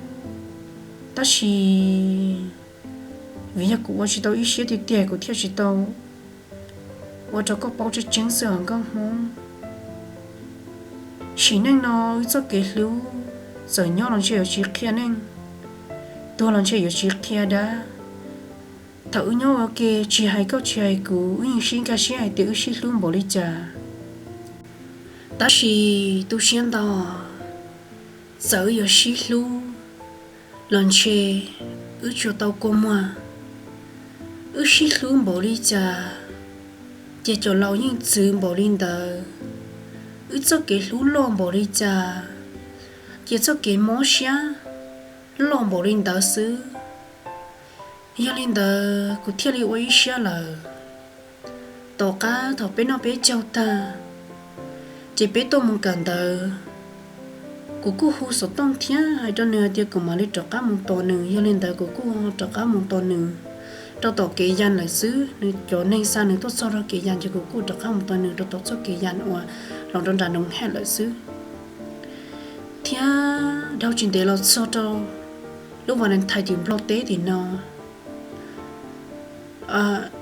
Tab sis vim yog kuv ua tsis tau ib siab tiag tiag kuv thiaj tsis tau ua rau koj paub tseeb tseeb xwb os nkauj Hmoob. Sim neej no wb txoj kev hlub txawm nyob los ntshe yuav tsis qhia neej, tuag los ntshe yuav tsis qhia dab. Thaum wb nyob ua ke tsis hais koj tsis hais kuv wb yeej sib nkag siab hais tias wb sib hlub npaum li cas. Tab sis tu siab ntau, txawm wb yuav sib hlub los ntshe wb tsuas tau kua muag Wb sib hlub npaum li cas, ces cov laus yeej txwv npaum li ntawd. Wb txoj kev hlub loj npaum li cas, ces txoj kev mob siab loj npaum li ntawd xwb. Yog li ntawd kuv thiaj li ua ib siab lawm. Tom qab thaum peb noj peb caug tag, ces peb tuaj mus kawm ntawv. Kuv kuj hu xov tooj thiab hais rau nws hais tias kuv mam li rov qab mus tos nws. Yog li ntawd kuv kuj rov qab mus tos nws rau tom kev yas lawm xwb. Nws cov neeg xa nws tuaj txog rau kev yas ces kuv kuj rov qab mus tos nws rau tom txoj kev yas uas los rau nram Noov Hej lawm xwb. Thiab dhau tsis ntev los txog rau lub Valentine tim Nplog teb tim no,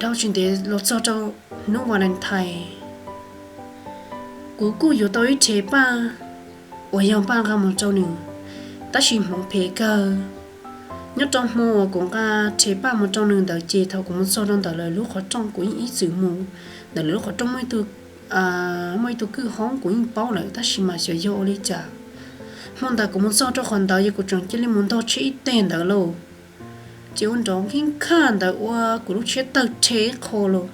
dhau tsis ntev los txog rau hnub Valentine, kuv kuj yuav tau ib rhe paj uas yog npaj nqa mus rau nws, tab sis hmoov phem kawg. Nyob rau hmo uas kuv nqa rhe paj mus rau nws ntawd ces thaum kuv mus txog rau ntawm lawv lub qhov rooj, kuv yeej ib txwm mus ntawm lawv lub qhov rooj muaj ib tug kwj hoob, kuv yeej paub lawm tab sis mas xyov yog ua li cas, hmo ntawd kuv mus txog rau qhov ntawd ces kuv tseem cia li mus ntog tsheb ib teg ntawd lauj. Ces ua nrov nkeeb khaj ntawd ua kuv lub tsheb tawg rhe ib qho los,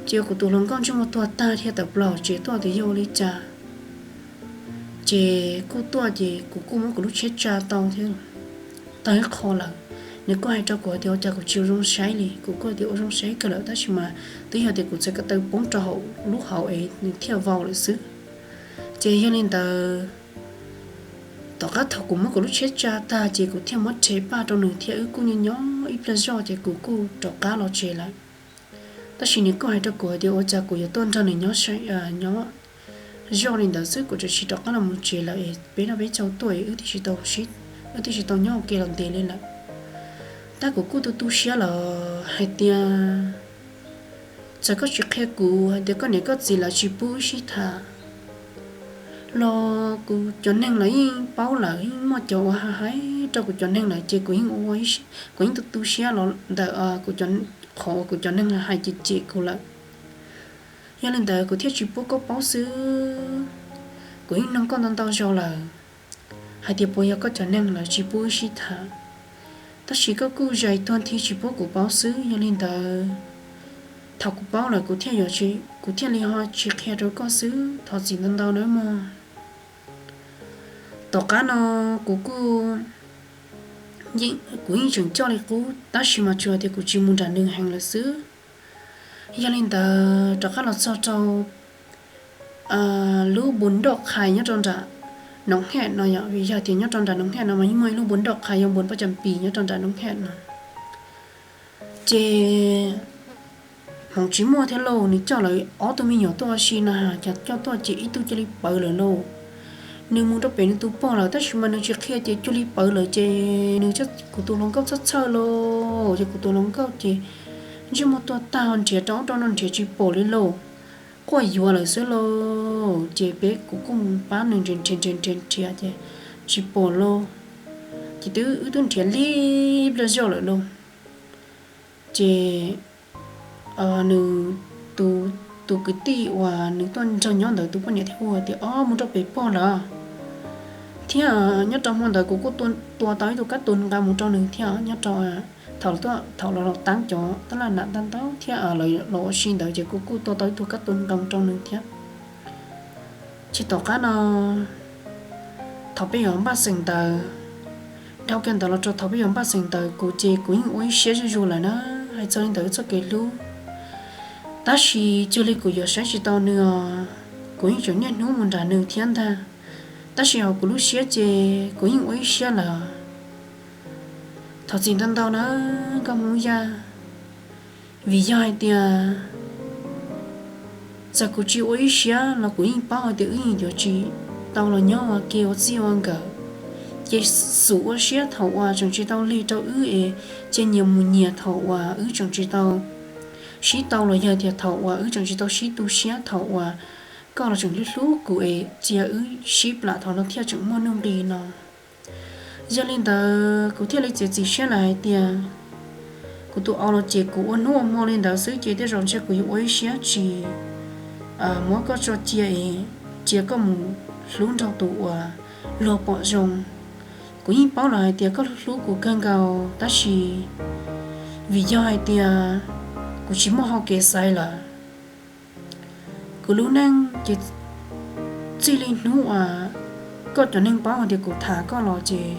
ces ua kuv tus hluas nkauj ntsej muag tuag tag thiab tawm plaws tsev tuaj tias yog ua li cas. Ces kuj tuaj ces kuv kuj muab kuv lub tsheb tsa tau thiab, tawg ib qho lawm. Nws kuj hais rau kuv tias ua cas kuv tsis ua zoo saib li, kuv kuj tias ua zoo saib kawg lawm tab sis mas twb yog tias kuv txhais ko taw poob rau hauv lub hauv es nws thiaj vau lawm xwb. Ces yog li ntawd, tom qab thaum kuv muab kuv lub tsheb tsa tag ces kuv thiaj muab rhe paj rau nws thiab wb kuj nyob nyob ib pliag zoj ces kuv kuj rov qab los tsev lawm. Tab sis nws kuj hais rau kuv hais tias ua cas kuv yuav tuaj nrog nws nyob nyob zoj li ntawd xwb, kuv tseem sim rov qab los mus tsev lawm es peb noj peb caug tuaj es wb thiaj tsis tau nyob ua ke los ntev li lawm. Tab kuv kuj tu tu siab los hais tias txawm koj tsis qhia kuv hais tias koj niam koj txiv lawv tsis pub wb sib tham los kuv cov neeg lawv yeej paub lawm, yeej muaj cov uas hais hais rau kuv cov neeg lawm ces kuv yeej ua, kuv yeej tu tu siab los ntawm qhov uas kuv cov neeg hais cem cem kuv lawm. Yog li ntawd kuv thiaj tsis pub koj paub xwb. Kuv yeej nug koj ntau ntau zaus lawm hais tias puas yog koj cov neeg lawv tsis pub wb sib tham, tab sis koj kuj zais tuag nthi tsis pub kuv paub xwb. Yog li ntawd, thaum kuv paub lawm kuv thiaj yuav, kuv thiaj li ho tsis qhia rau koj xwb, thov txim ntau ntau nawb mog. Tom qab no kuv kuj, kuv yeej tseem coj li qub tab sis mas tsuas tias kuv tsis mus nram nws heev lawm xwb. Yog li ntawd rov qab los txog rau lub npus nroj qhais nyob rau nram Noov Hej no yom, vim yog tias nyob rau nram Noov Hej no mas yeej muaj ib lub npus nroj qhais yog npus Paj Cas Pis nyob rau nram Noov Hej no. Ces hmoov tsis muaj thiab lauj, nws coj lawv ob tug me nyuam tuaj ua si no, cas coj tuaj ces ib tug cia li pawv lawm lauj. Nws mus rau pem nws tus pog lawm tab sis mas nws tsis qhia ces cia li pawv lawm ces nws, kuv tus hluas nkauj txhawj txhawj lauj, ces kuv tus hluas nkauj ces ntsej muag tuag tag nrhiav rau ub rau no nrhiav tsis pom li lauj. Quaj yuav lawm xwb lauj, ces peb kuv kuj mus pab nws nrhiav nrhiav nrhiav nrhiav nrhiav ces tsis pom lauj. Ces twb wb twb nrhiav li pliag zoj lawm lauj. Ces nws tus kwv tij uas nws tuaj nrog nyob ntawd tus poj niam thiaj hu tias ob mus rau pem pog lawm. Thiab nyob rau hmo ntawd kuv kuj tua tau ib tug kab tus nqa mus rau nws thiab nyob rau thaum los los taab cov tab laj nam ntau ntau thiab lawv los ua si ntawd ces kuv kuj tua tau ib tug kab tus nqa mus rau nws thiab. Ces tom qab no thaum peb yuav npaj xeem ntawv, dhau kiag ntawd los rau thaum peb yuav npaj xeem ntawv kuv ces kuv yeej ua ib siab zuj zus lawm na, hais txog li ntawd txoj kev hlub. Tab sis cuag li kuv yuav saib tsis tau nws os, kuv yeej tseem niaj hnub mus nram nws thiab ntag. Tab sis hauv kuv lub siab ces kuv yeej ua ib siab lawm. Thov txim ntau ntau na, nkauj Hmoob Yaj, vim yog hais tias txawm kuv tsis ua ib siab los kuv yeej paub hais tias wb yeej yuav tsis tau los nyob ua ke ua txij ua nkawm. Ces xum ua siab thaum uas tseem tsis tau lig rau wb es, ces nyias mus nyias thaum uas wb tseem tsis tau sib tau los yog tias thaum uas wb tseem tsis tau sib tu siab thaum uas koj los tseem hlub hlub kuv es cia wb sib plam thaum no thiaj tseem muaj nuj nqis no. Yog li ntawd kuv thiaj li txiav txim siab lawm hais tias kuv tus au los ces kuv ua hnub ua hmo li ntawd xwb ces tej zaum ntshe kuv yuav ua ib siab tsis muab koj tso cia es cia koj mus hlub nrog tus uas luag pom zoo. Kuv yeej paub lawm hais tias koj hlub kuv kawg nkaus tab sis vim yog hais tias kuv tsis muaj hau kev xaiv lawm. Kuv lub neej ces txij li hnub uas koj cov neeg paub hais tias kuv tham koj los ces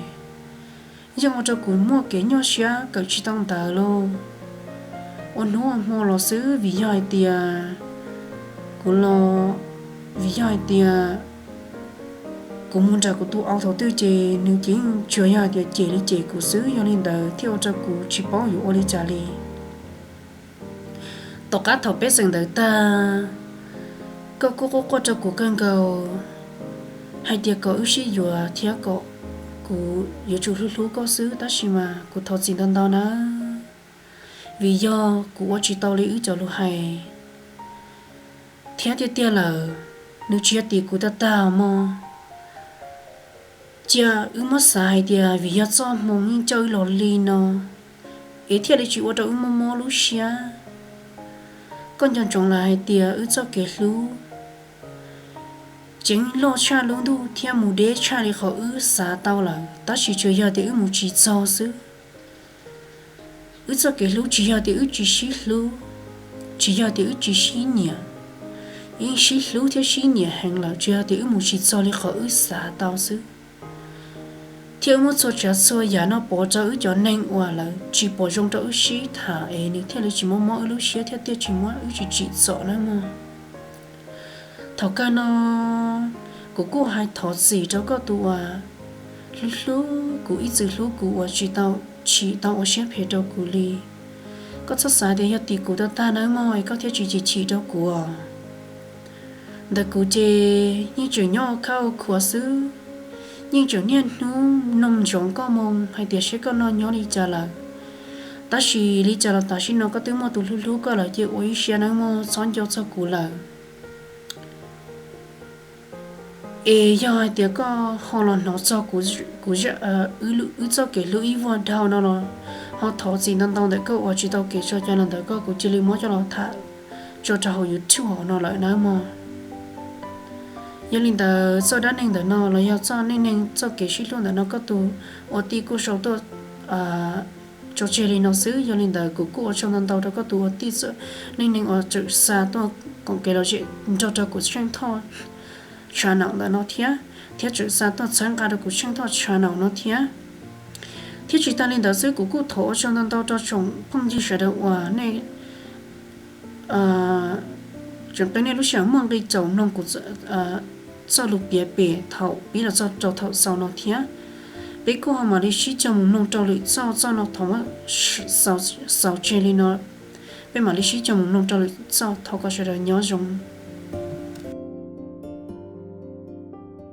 yeej ua rau kuv muaj kev nyuaj siab kawm tsis tau ntawv lauj. Ua hnub ua hmo los xwb vim yog hais tias kuv los, vim yog hais tias kuv mus nram kuv tus au thaum twg ces nws ces yeej tsuas yog hais tias cem li cem kuv xwb, yog li ntawd thiaj ua rau kuv tsis paub yuav ua li cas li. Tom qab thaum peb xeem ntawv tag, koj kuj quaj quaj rau kuv kawg nkaus hais tias kom wb sib yuav thiab kom kuv yuav tsum hlub hlub koj xwb, tab sis mas kuv thov txim ntau ntau nawb, vim yog kuv ua tsis tau li wb cov lus hais. Thiab tiag tiag lawm, nws tsis yog tim kuv tag tag mog. Cia wb muab xav hais tias vim yog txoj hmoo yeej coj wb los li no, es thiaj li tsis ua rau wb mob mob lub siab. Koj nco ntsoov lawm hais tias wb txoj kev hlub ceev loj tshaj lub ntuj thiab mus deb tshaj li qhov wb xav tau lawm, tab sis tsuas yog tias wb mus tsis txog xwb. Wb txoj kev hlub tsis yog tias wb tsis sib hlub, tsis yog tias wb tsis sib nyiam, yeej sib hlub thiab sib nyiam heev lawm, tsuas yog tias wb mus tsis txog li qhov wb xav tau xwb. Thiab wb muab txhua tsav txhua yam no pov rau wb cov neeg uas lawv tsis pom zoo rau wb sib tham es nws thiaj li tsis mob mob wb lub siab thiab thiaj tsis muab wb tsim tsim txom nawb mog. Thaum kawg no kuv kuj hais thov txim rau koj tus uas hlub hlub kuv, ib txwm hlub kuv uas tsis tau, tsis tau ua siab phem rau kuv li. Koj txhob xav tias yog tim kuv tag tag nawb mog es koj thiaj tsis chim chim rau kuv os. Ntawm kuv ces yeej tseem nyob ua khab ua khuav xwb, yeej tseem niaj hnub mloog ntsoov koj moo hais tias seb koj noj nyob li cas lawm. Tab sis li cas los tam sim no koj twb muaj tus hlub hlub koj lawm ces ua ib siab nawb mog, txhob nco txog kuv lawm. Es yog hais tias koj ho los hnov txog kuv, kuv, wb txoj kev hlub ib vuag dhau no los ho thov txim ntau ntau ntawm koj uas tsis tau kev tso cai los ntawm koj, kuv cia li muab coj los tham tso rau hauv YouTube hauv no lawm nawb mog. Yog li ntawd txoj dab neeg ntawm no los yog txoj neej neeg txoj kev sib hlub ntawm no koj tus ua tij kuj sau tuaj tso tseg li no xwb. Yog li ntawd kuv kuj ua tsaug ntau ntau rau koj tus ua tij txoj neej neeg uas tseem xa tuaj koom kev lom zem nrog rau kuv Tsheej Thoj channel ntawm no thiab, thiab tseem xa tuaj txhawb nqa rau kuv Tsheej Thoj channel no thiab. Thiab tsis tas li ntawd xwb, kuv kuj thov ua tsaug ntau ntau rau tsoom phooj ywg sawv daws uas nej tseem qhia nej lub sij hawm muaj nqi caum mloog kuv txoj lus piav pem thaum pib los txog rau thaum xaus no thiab. Peb kuj ho mam li sib cog mus mloog rau lwm txoj, txoj no thov xaus tseg li no, peb mam li sib cog mus mloog rau lwm txoj, thov kom sawv daws nyob zoo.